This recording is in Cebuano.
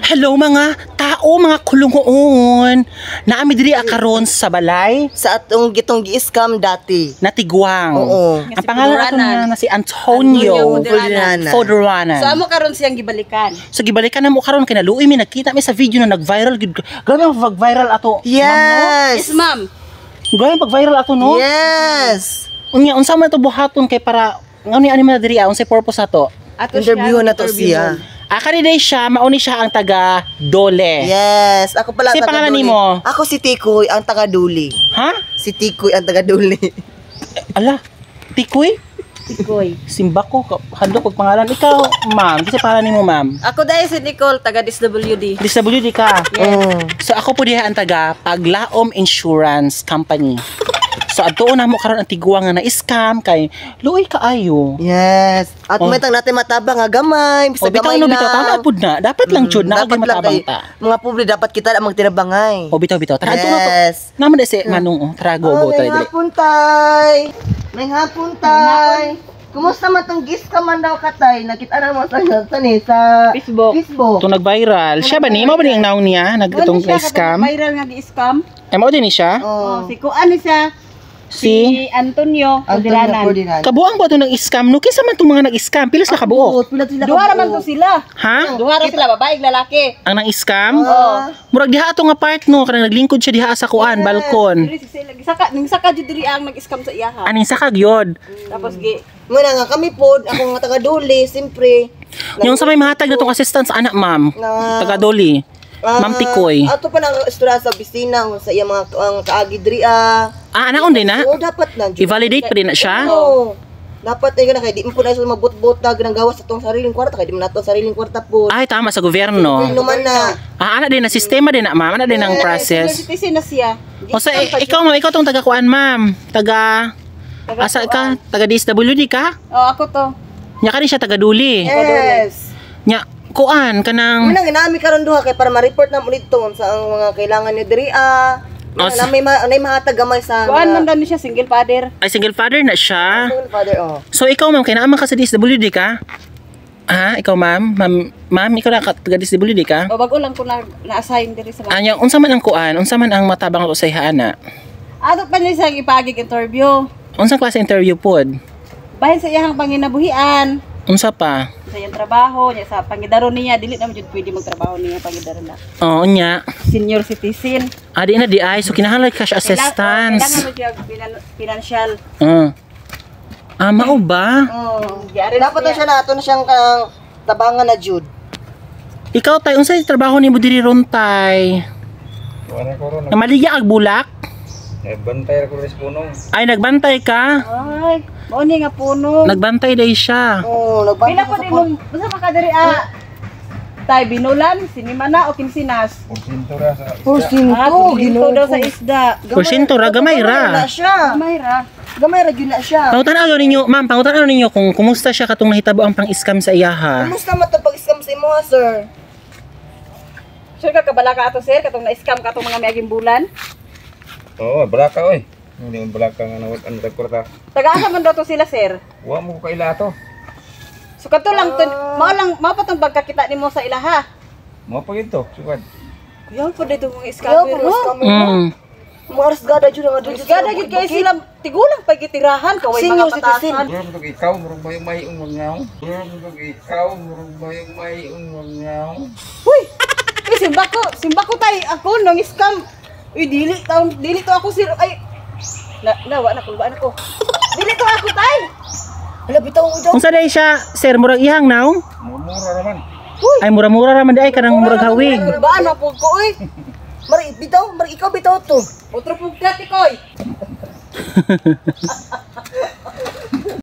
Hello mga tao, mga kulungoon. Naami diri karon sa balay Sa atong gitong gi-scam dati. Natigwang. Oo. Ang pangalan ato na si Antonio Antonio Foderanan. Foderanan. So amo karon siyang gibalikan. So gibalikan na mo karon kay naluoy mi, nagkita mi sa video na nag-viral gid. Grabe ang pag-viral ato. Yes. Yes, ma'am. Grabe ang pag-viral ato, no? Yes. Unya, unsa man to buhaton kay para ngano ni ani man na diri unsay purpose ato? Ato Interview na to interviewon. siya. Ah, kani day siya, mauni siya ang taga Dole. Yes. Ako pala Si taga pangalan Duli. nimo? Ako si Tikoy ang taga Duli. Ha? Si Tikoy ang taga Duli. Ala, Tikoy? Tikoy. Simba ko, handok og pangalan. Ikaw, ma'am, kasi pangalan nimo, ma'am? Ako dahil si Nicole, taga DSWD. DSWD ka. Oh. So ako po diha ang taga Paglaom Insurance Company. So adtuon na mo karon ang tiguang nga na-scam kay luoy kaayo. Yes. At Oh. may tang natin matabang nga gamay. O Bisa bitaw gamay no lang. bitaw, tama pud na. Dapat lang jud na Dapat matabang lang kay ta. mga pobre dapat kita ang magtinabangay. O bitaw bitaw. Tara, adto na to. Yes. Naman na si Manong, oh. Tara, go go Oh, tara may dali. hapon, tay. May hapon, tay. Kumusta man tong gis ka man daw ka, tay? Nakita na mo sa sa ni sa Facebook. Facebook. Itong nag-viral. Siya ba ni? Mao ba ni ang naong niya? Nag itong Ano siya, scam? katong viral nga gi-scam. Ay, mao din ni siya? Oh, Oh. si kuan ni siya. Si? Si Antonio Antonio Foderanan. Ferdinand. Kabuang ba itong nag-scam? No, kinsa man itong mga nag-scam? Pila sila kabuok? Pila sila Duha ra man kabuok. to sila. Ha? Duha ra sila, babae ug lalaki. Ang nang-scam? Ah. Murag diha ato nga part no, kanang naglingkod siya diha sa kuan, balkon. Diri sila gisaka ning saka jud diri ang nag-scam sa iyaha. Aning sakag yod. Tapos gi Muna nga kami pod, ako nga taga Duli, siyempre. Yung sa may mahatag na tong assistance anak, ma'am. Na- Taga Doli. Ah, Ma'am Tikoy. Ato pa nang istorya sa opisina sa iya mga ang kaagi diri ah. Ah, anaon din na? Oo, dapat na jud. I-validate pa din na siya? Oo. Dapat ay na kay di mo po na sila magbot-bot na ginagawa sa tong sariling kwarta kay di mo nato sariling kwarta po. Ay, tama sa gobyerno. Gobyerno man na. Ah, ana din na sistema din na, ma'am. Ana din ang senior process. citizen na siya. O sa ikaw, ma'am, ikaw tong taga kuan, ma'am. Taga asa ka? Taga DSWD ka? Oh, ako to. Nya ka din siya taga Duli. Yes. Nya kuan kanang Muna ginami karon duha kay para ma-report na mo dito sa ang mga kailangan ni diri ah. Oh, Muna na may nay mahatag gamay sa Kuan man daw ni siya, single father. Ay, single father na siya. Single father, oh. So ikaw, ma'am, kay naaman ka sa DSWD ka? Ah, ikaw, ma'am, ma'am, ma'am, ikaw na taga DSWD ka? O bago lang ko na na-assign diri sa mga. Anya, unsa man ang kuan, unsa man ang matabang ko sa iha ana? Ato pa niya siyang ipagig interview. Unsang klase interview pod? Bahin sa iyang panginabuhian, Unsa pa? sa iyang trabaho, niya sa pangidaron niya, dili naman jud pwede magtrabaho niya pangidaron na. Oo, nya. Senior citizen. Ah, di na di ay. So kinahanglan cash assistance. Kailangan mo siya financial. Ah, mao ba? Oh. Gi-arrange Dapat na niya. siya na ato na siyang kanang tabangan na Jude. Ikaw, tay, unsay trabaho nimo diri ron, tay? Wala ko ron. Namaligya ag bulak? Nagbantay ra ko rin sa punong. Ay, nagbantay ka? Ay, mao ni nga puno. Nagbantay day siya. Oh, nagbantay Pila sa pa din mong basta pa ka diri ah. Tay binulan, sinimana o kinsinas? Porsinto ra sa isda. Porsinto, Ah, Ginoo ginoo daw ko. sa isda. Porsinto ra, gamay ra. na siya. Gamay ra. Gamay ra gyud na siya. Pangutan-aw ninyo, ma'am, pangutan-aw ninyo kung kumusta siya katong nahitabo ang pang-scam sa iyaha. Kumusta man to pag-scam sa imo, ha, sir? Sure ka kabala ka ato, sir, katong na-scam ka atong mga miaging bulan. Oo, balaka oy. Hindi mo balaka nga nawat ang kwarta. Taga-asa man daw to sila, sir? Wa mo ko kaila to. So kato lang to, mao lang mao pa tong pagkakita nimo sa ilaha. Mo pa gito, sukad. Kuya po dito mga Kaya scammer, po no? scam. Mga arsgada jud nga dito. Gada gyud kay sila tigulang pag gitirahan kaway Senior mga citizen. batasan. Murag mo ikaw, murag mo yung may umangyaw. Murag mo ikaw, murag mo yung may umangyaw. Uy! Uy, simba ko tay ako nang scam. Uy, dili taon, dili to ako sir. Ay. Na, na wa na kulbaan ako. Dili to ako tay. Hala, bitaw mo daw. Unsa day siya, sir, murag ihang naw? Mura raman. Ay, mura-mura ra man di ay kanang murag hawig. Kulbaan na po ko uy. Mari bitaw, mari ikaw bitaw to. Otro pug ka tikoy.